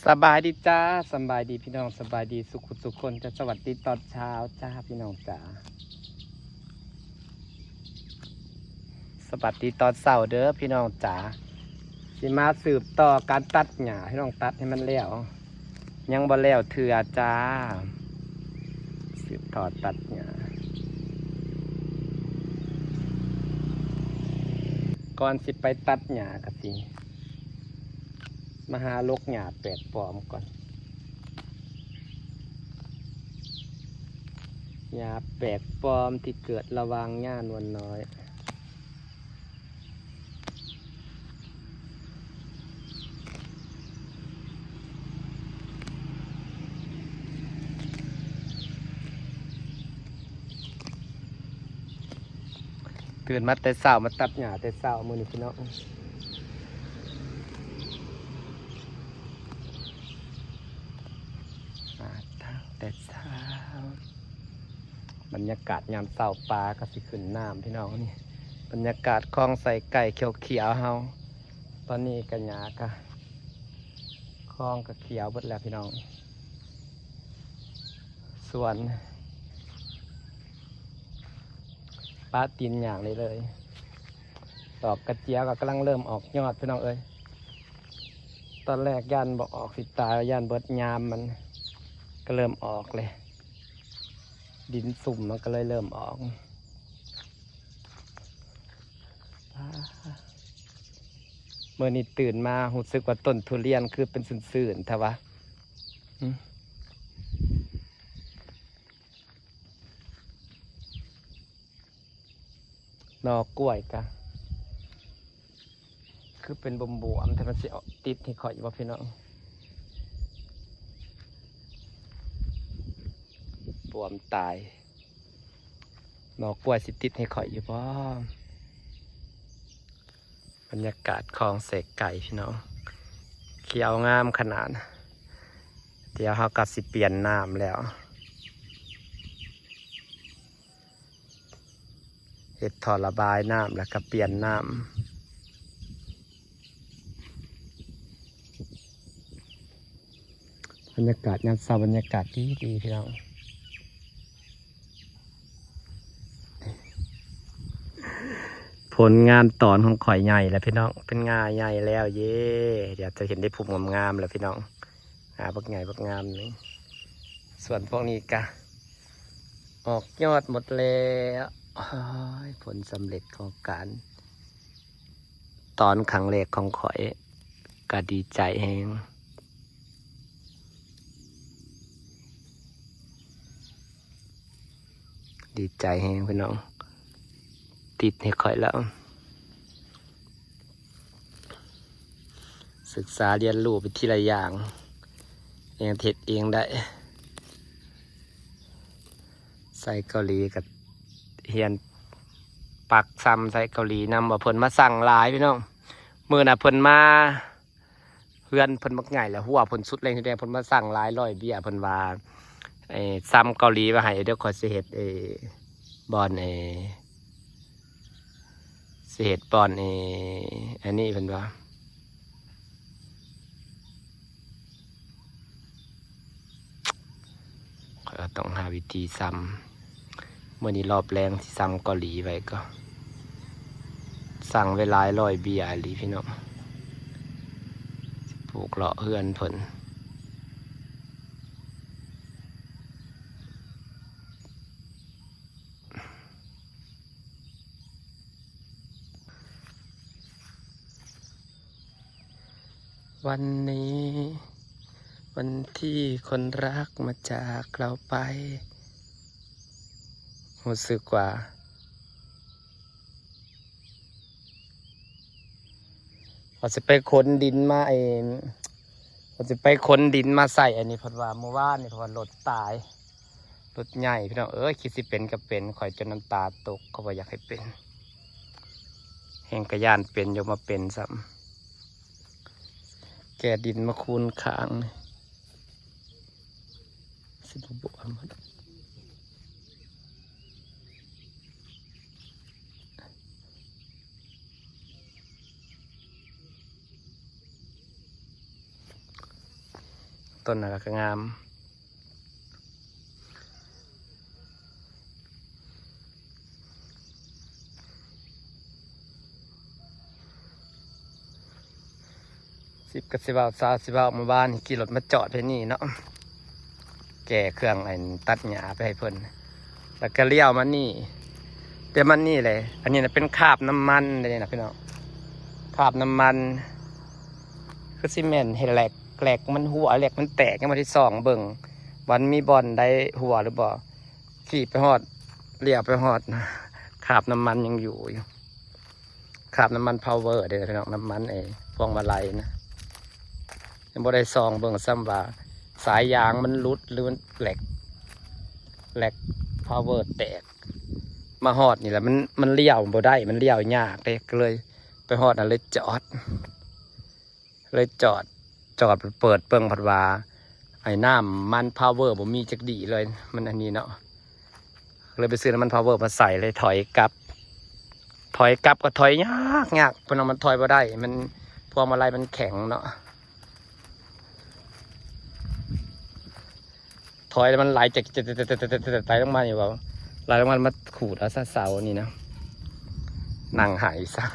ສະບາຍດີຈ້າ ສະບາຍດີພີ່ນ້ອງ ສະບາຍດີສູ່ຄົນສູ່ຄົນຈ້າ ສະຫວັດດີຕອນເຊົ້າຈ້າພີ່ນ້ອງຈ້າ ສະຫວັດດີຕອນເຊົ້າເດີພີ່ນ້ອງຈ້າ ຊິມາສືບຕໍ່ການຕັດຫຍ້າ ພີ່ນ້ອງ ຕັດໃຫ້ມັນແລ້ວ ຍັງບໍ່ແລ້ວເທື່ອຈ້າ ສືບຕໍ່ຕັດຫຍ້າ ກ່ອນຊິໄປຕັດຫຍ້າກະຊິ ມາຫາຫຼົກຫຍ້າແປກປອມກ່ອນ ຫຍ້າແປກປອມທີ່ເກີດລະຫວ່າງຫຍ້ານວນນ້ອຍ ຕື່ນມາແຕ່ເຊົ້າ ມາຕັດຫຍ້າແຕ່ເຊົ້າມື້ນີ້ພີ່ນ້ອງ ມາຕັ້ງແຕ່ເຊົ້າ ບັນຍາກາດຍາມເຊົ້າ ປາກະຊິຂຶ້ນນ້ຳພີ່ນ້ອງ ນີ້ບັນຍາກາດຄອງໄຊໄກ່ຂຽວໆ ເຮົາ ຕອນນີ້ກະຫຍ້າກະ ຄອງກະຂຽວເບິດແລ້ວພີ່ນ້ອງ ສວນ ປະຕີນຍ່າງໄດ້ເລີຍ ດອກກະເຈຍກະກຳລັງເລີ່ມອອກຍອດພີ່ນ້ອງເອີຍ ຕອນແລກຢ້ານບໍ່ອອກ ຊິຕາຍ ຢ້ານເບິດຍາມມັນ ກະເລີ່ມອອກເລີຍ ດິນຊຸ່ມມັນກະເລີຍເລີ່ມອອກ ມື້ນີ້ຕື່ນມາຮູ້ສຶກວ່າຕົ້ນທຸລຽນຄືເປັນຊື່ນໆ ແທ້ວະ ໜໍ່ກ້ວຍກະ ຄືເປັນບວມໆ ແທ້ ມັນຊິຕິດໃຫ້ຂ້ອຍຢູ່ບໍ່ພີ່ນ້ອງ ບວມຕາຍ ໜໍ່ກ້ວຍຊິຕິດໃຫ້ຂ້ອຍຢູ່ບໍ່? ບັນຍາກາດຄອງເຊໄກພີ່ນ້ອງ ຂຽວງາມຂະໜາດ ດຽວເຮົາກະຊິປ່ຽນນ້ຳແລ້ວ ເຮັດທໍ່ລະບາຍນ້ຳ ແລ້ວກະປ່ຽນນ້ຳ ບັນຍາກາດຍາມເຊົ້າ ບັນຍາກາດດີໆ ພີ່ນ້ອງ ຜົນງານຕອນຂອງຂ້ອຍໃຫຍ່ແລ້ວພີ່ນ້ອງ ເປັນງ່າໃຫຍ່ແລ້ວ ເຢ້ ດຽວຈະເຫັນໄດ້ພູມງາມໆ ແລ້ວພີ່ນ້ອງ ອ່າ ບັກໃຫຍ່ບັກງາມນີ້ ສ່ວນພວກນີ້ກະອອກຍອດໝົດແລ້ວ ໂອ້ຍ ຜົນສຳເລັດຂອງການ ຕອນຄັ້ງແລກຂອງຂ້ອຍ ກະດີໃຈແຮງ ດີໃຈແຮງພີ່ນ້ອງ ຕິດໃຫ້ຂ້ອຍແລ້ວ ສຶກສາຮຽນຮູ້ໄປທີລະຢ່າງ ແຮງເຮັດເອງໄດ້ ໄຊເກົາຫຼີກະຮຽນປັກຊຳໄຊເກົາຫຼີນຳ ວ່າເພິ່ນມາສັ່ງຫຼາຍພີ່ນ້ອງ ມື້ນະເພິ່ນມາ ເຮືອນເພິ່ນບັກໃຫຍ່ ແລ້ວຮົ້ວເພິ່ນສຸດແຮງ ເພິ່ນມາສັ່ງຫຼາຍຮ້ອຍເບ້ຍ ເພິ່ນວ່າ ຊຳເກົາຫຼີໄວ້ໃຫ້ ດຽວຂ້ອຍຊິເຮັດ ບ່ອນ ຊິເຮັດບ່ອນ ອັນນີ້ເພິ່ນວ່າ ຂ້ອຍກໍຕ້ອງຫາວິທີຊຳ ມື້ນີ້ລອບແລງຊິຊຳເກົາຫຼີໄວ້ກ່ອນ ສັ່ງໄວ້ຫຼາຍຮ້ອຍເບ້ຍອີ່ຫຼີພີ່ນ້ອງ ປູກເລາະເຮືອນເພິ່ນ. ວັນນີ້ ວັນທີ່ຄົນຮັກມາຈາກເຮົາໄປ ຮູ້ສຶກວ່າ ວ່າຊິໄປຂົນດິນມາ ເອີ ວ່າຊິໄປຂົນດິນມາໃສ່ອັນນີ້ ເພິ່ນວ່າມື້ວານນີ້ ເພິ່ນວ່າລົດຕາຍ ລົດໃຫຍ່ ພີ່ນ້ອງເອີຍ ຄິດຊິເປັນກໍເປັນ ຂ້ອຍຈົນນ້ຳຕາຕົກ ເຂົາບໍ່ຢາກໃຫ້ເປັນ ແຮງກະຢ້ານເປັນ ຢາກມາເປັນຊ້ຳ ແກ່ດິນມາຄູນຂ້າງ ຊິບໍ່ບວມ. ເ ຕົ້ນນັ້ນກໍງາມ. ສິບກໍຊິເວົ້າ ຊາວຊິເວົ້າ ເມື່ອວານນີ້ຂີ່ລົດມາຈອດໄວ້ນີ້ເນາະ ແກ່ເຄື່ອງອັນຕັດຫຍ້າໄປໃຫ້ເພິ່ນ ແລ້ວກໍລ້ຽວມານີ້ ແຕ່ມັນນີ້ແຫຼະ ອັນນີ້ນະເປັນຄາບນ້ຳມັນເດ້ນະພີ່ນ້ອງ ຄາບນ້ຳມັນ ຄືຊິແມ່ນເຮັດແຫຼກ ແຫຼກມັນຮົ່ວ ແຫຼກມັນແຕກ ຍັງບໍ່ໄດ້ສ່ອງເບິ່ງວ່າມັນມີບ່ອນໃດຮົ່ວຫຼືບໍ່. ຂີ່ໄປຮອດ ລ້ຽວໄປຮອດ ຄາບນ້ຳມັນຍັງຢູ່ຢູ່ ຄາບນ້ຳມັນພາວເວີເດ້ພີ່ນ້ອງ ນ້ຳມັນໄອ້ພວງມາໄລນະ ຍັງບໍ່ໄດ້ສ່ອງເບິ່ງຊ້ຳວ່າສາຍຢາງມັນຫຼຸດ ຫຼືມັນແຫຼກ ແຫຼກພາວເວີແຕກ. ມາຮອດນີ້ລະ ມັນ ມັນລ້ຽວບໍ່ໄດ້ ມັນລ້ຽວຍາກເດ້ ກໍເລີຍໄປຮອດນັ້ນເລີຍຈອດ ເລີຍຈອດ ຈອດເປີດເບິ່ງ ພັດວ່າໄອ້ນ້ຳມັນພາວເວີບໍ່ມີຈັກດີ້ເລີຍ ມັນອັນນີ້ເນາະ ເລີຍໄປຊື້ນ້ຳມັນພາວເວີມາໃສ່ ເລີຍຖອຍກັບ ຖອຍກັບກໍຖອຍຍາກ ຍາກ ເພິ່ນວ່າມັນຖອຍບໍ່ໄດ້ ມັນພວງມາໄລມັນແຂງເນາະ. ຖອຍແລ້ວມັນໄຫຼຈາກ ໄຫຼລົງມານີ້ ເວົ້າ ໄຫຼລົງມາ ມາຂູດເອົາຊະເສົານີ້ນະ ນັ່ງໄຫ້ຊະ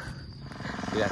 ເດືອດ.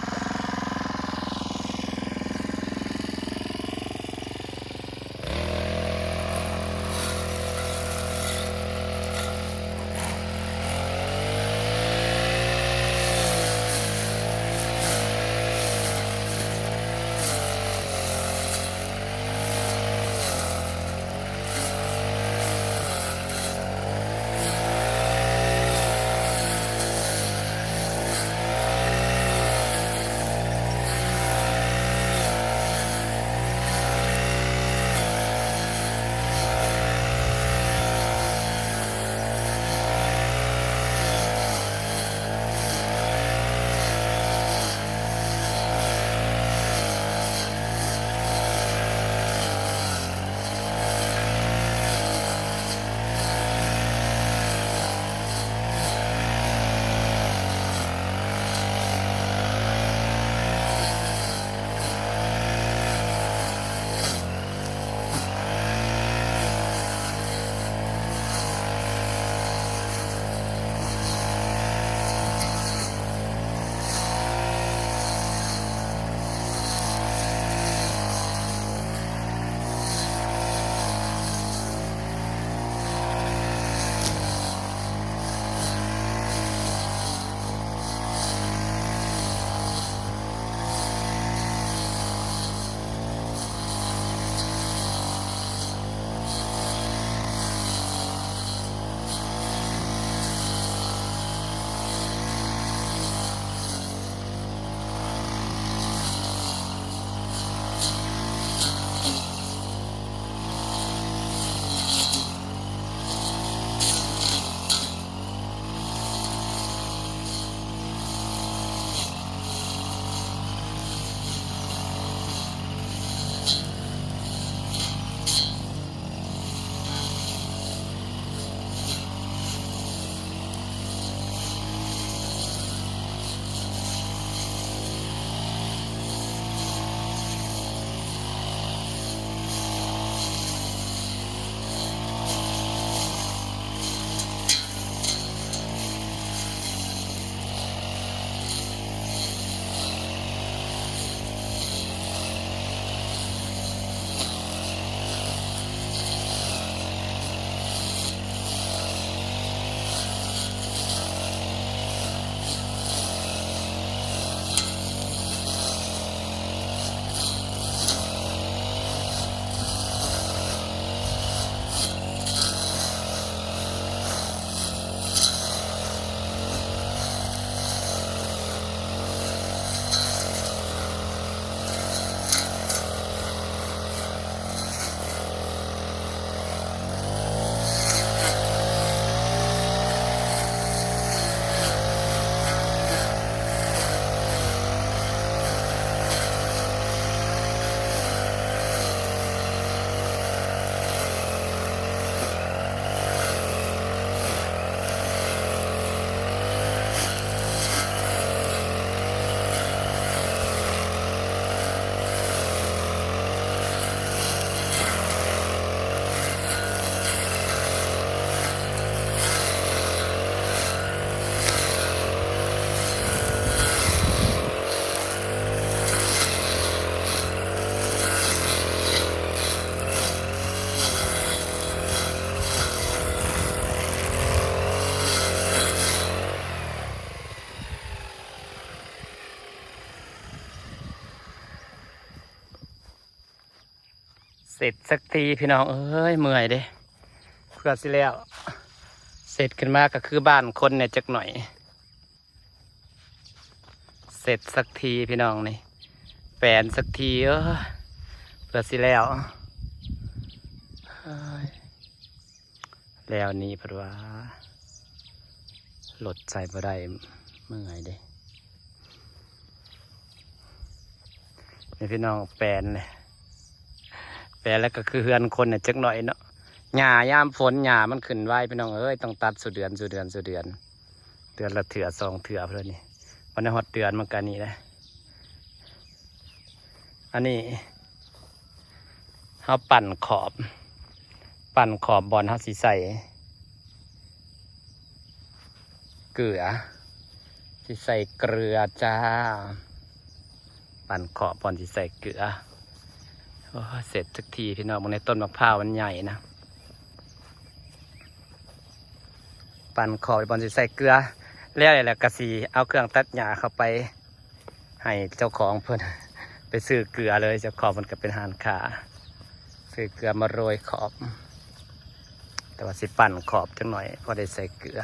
ເສັດສັກທີພີ່ນ້ອງເອີຍ ເມື່ອຍເດ້ ເພື່ອຊິແລ້ວ ເສັດຂຶ້ນມາກໍຄືບ້ານຄົນແດ່ຈັກໜ້ອຍ ເສັດສັກທີພີ່ນ້ອງນີ້ ແປນສັກທີ ເອີຍ ເພື່ອຊິແລ້ວ ເອີຍ ແລ້ວນີ້ເພິ່ນວ່າ ລົດໃຊ້ບໍ່ໄດ້ ເມື່ອຍເດ້ ນີ້ພີ່ນ້ອງ ແປນ ແປນແລ້ວກໍຄືເຮືອນຄົນນະຈັກໜ້ອຍເນາະ ຫຍ້າຍາມຝົນ ຫຍ້າມັນຂຶ້ນໄວພີ່ນ້ອງເອີຍ ຕ້ອງຕັດສູ່ເດືອນ ສູ່ເດືອນ ສູ່ເດືອນ ເດືອນລະເທື່ອສອງເທື່ອພຸ້ນແຫຼະນີ້ ບໍ່ໄດ້ຮອດເດືອນມັນກໍນີ້ແຫຼະ ອັນນີ້ ເຮົາປັ່ນຂອບ ປັ່ນຂອບບ່ອນເຮົາຊິໃສ່ເກືອ ຊິໃສ່ເກືອຈ້າ ປັ່ນຂອບບ່ອນຊິໃສ່ເກືອ ໂອ້ຍ ເສັດຈັກທີພີ່ນ້ອງ ເບິ່ງໃນຕົ້ນໝາກພ້າວມັນໃຫຍ່ນະ ປັ່ນຂອບບ່ອນຊິໃສ່ເກືອ ແລ້ວ ແລ້ວກໍຊິເອົາເຄື່ອງຕັດຫຍ້າເຂົ້າໄປ ໃຫ້ເຈົ້າຂອງເພິ່ນໄປຊື້ເກືອເລີຍ ເຈົ້າຂອງເພິ່ນກໍເປັນຮ້ານຄ້າ ຊື້ເກືອມາໂລຍຂອບ ແຕ່ວ່າຊິປັ່ນຂອບຈັກໜ້ອຍ ພໍໄດ້ໃສ່ເກືອ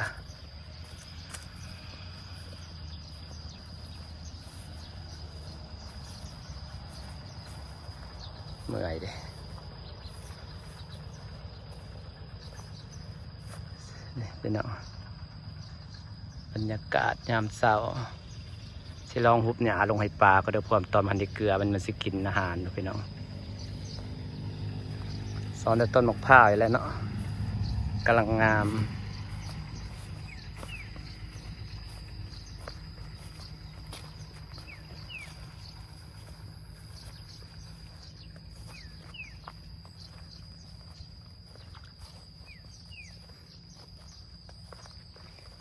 ເມື່ອຍເດ້ ນີ້ພີ່ນ້ອງ ບັນຍາກາດຍາມເຊົ້າ ຊິລອງຫຸບຫຍ້າລົງໃຫ້ປາກໍເດີ ເພາະວ່າຕອນມັນໄດ້ເກືອ ມັນ ມັນຊິກິນອາຫານເນາະພີ່ນ້ອງ ສອນແຕ່ຕົ້ນໝາກພ້າວນີ້ແຫຼະເນາະ ກຳລັງງາມ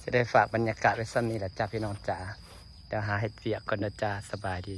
ຊິໄດ້ຝາກບັນຍາກາດໄວ້ສ່ຳນີ້ລະຈ້າ ພີ່ນ້ອງຈ້າ ດຽວຫາເຮັດວຽກກ່ອນເດີຈ້າ ສະບາຍດີ.